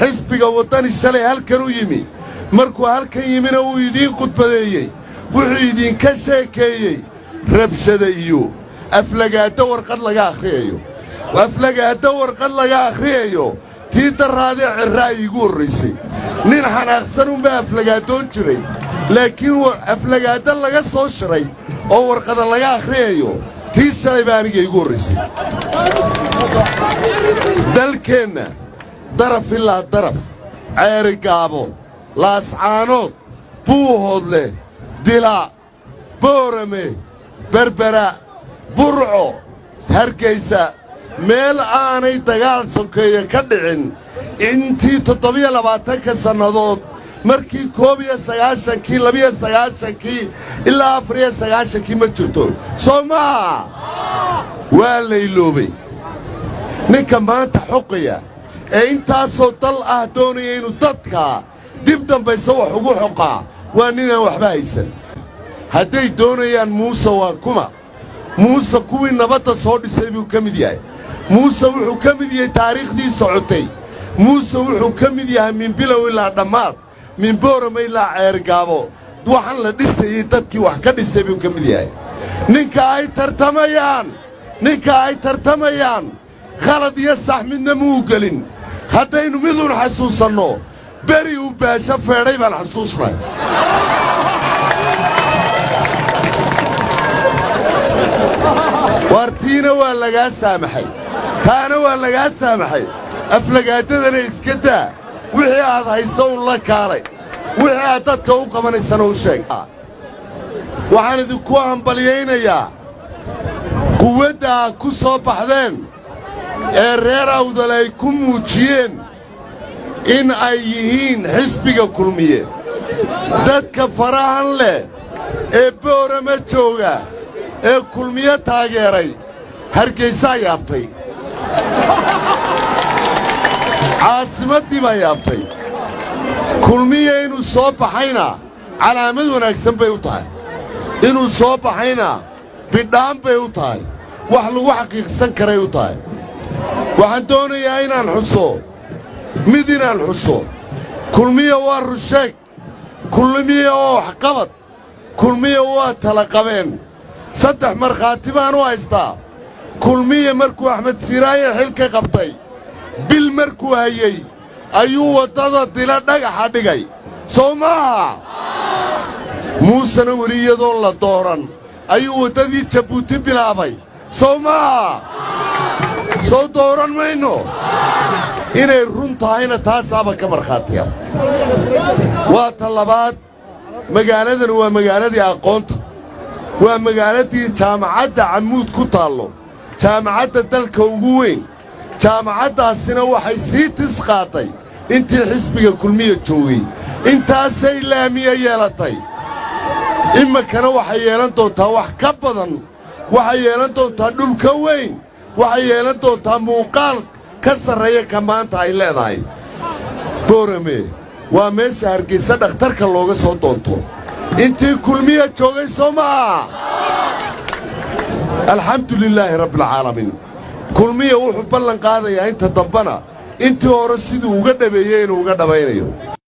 Xisbiga Waddani shalay halkan u yimi. Markuu halkan yimina, wuu idiin khudbadeeyey, wuxuu idinka sheekeeyey rabshada iyo aflagaaddo warqad laga akhriyayo, aflagaaddo warqad laga akhriyayo. Tii daraadee Cirraa iigu horraysay. Nin xanaaqsan unbaa aflagaadoon jiray, laakiin aflagaaddo laga soo shiray oo warqada laga akhriyayo, tii shalay baa aniga iigu horraysay. Dalkeenna daraf ilaa daraf, Ceerigaabo, Laascaanood, Buuhoodle, Dila, Boorame, Berbera, Burco, Hargaysa, meel aanay dagaal sokeeye ka dhicin intii 27-ka sannadood, markii 91-kii, 92-kii ilaa 94-kii, ma jirto. Soo maa waa layloobay? Ninka maanta xoqaya ee intaasoo dal ah doonaya inuu dadka dib dambaysa wax ugu xoqaa waa ninaan waxba haysan. Hadday doonayaan Muuse waa kuma? Muuse kuwii nabadda soo dhisay buu ka mid yahay. Muuse wuxuu ka mid yahay taariikhdii socotay. Muuse wuxuu ka mid yahay min bilow ilaa dhammaad, min Boorama ilaa Ceergaabo, waxaan la dhisayey dadkii wax ka dhisay buu ka mid yahay. Ninka ay tartamayaan khalad iyo sax midna muu gelin. Haddaynu miduun xasuusanno, beri uu Baasho feedhay baan xasuusnay. Waartiina waa lagaa saamaxay, taana waa lagaa saamaxay. Aflagaadadana iska daa. Wixii aad hayso un la kaalay, wixii aad dadka u qabanaysana u sheeg. Waxaan idinku hambalyaynayaa quwadda aad ku soo baxdeen ee reer Awdal ay ku muujiyeen in ay yihiin xisbiga Kulmiye. Dadka farahan leh ee Boorama jooga ee Kulmiye taageeray, Hargaysaa yaabtay, caasimaddii baa yaabtay. Kulmiye inuu soo baxayna calaamad wanaagsan bay u tahay, inuu soo baxayna bidhaan bay u tahay, wax lagu xaqiiqsan karay u tahay. Waxaan doonayaa inaan xuso mid, inaan xuso: Kulmiye waa rusheeg, Kulmiye waa waxqabad, Kulmiye waa talaqabeen. Saddex markhaati baan u haystaa. Kulmiye markuu Axmed Siiraaye xilka qabtay, bil markuu hayey ayuu waddada Dila dhagaxa dhigay. Soo maaha? Muusena weli iyadoon la dooran ayuu waddadii Jabuuti bilaabay. Soo maaha? Soo dooran mayno? Inay run tahayna taasaaba ka markhaatiya. Waa ta labaad. Magaaladan waa magaaladii aqoonta, waa magaaladii jaamacadda Cammuud ku taallo, jaamacadda dalka ugu weyn. Jaamacaddaasina waxay sii tis qaatay intii xisbiga Kulmiya joogay. Intaasay laamiye yeelatay, iminkana waxay yeelan doontaa wax ka badan, waxay yeelan doontaa dhul ka weyn, waxay yeelan doontaa muuqaal ka sarreeya ka maanta ay leedahay. Boorame waa meesha Hargaysa dhakhtarka looga soo doonto intii Kulmiya joogay. Soo maaha? Alxamdu lilaahi rabbialcaalamiin. Kulmiya wuxuu ballan qaadayaa inta dambana intii hore siduu uga dhabeeyey inuu uga dhabaynayo.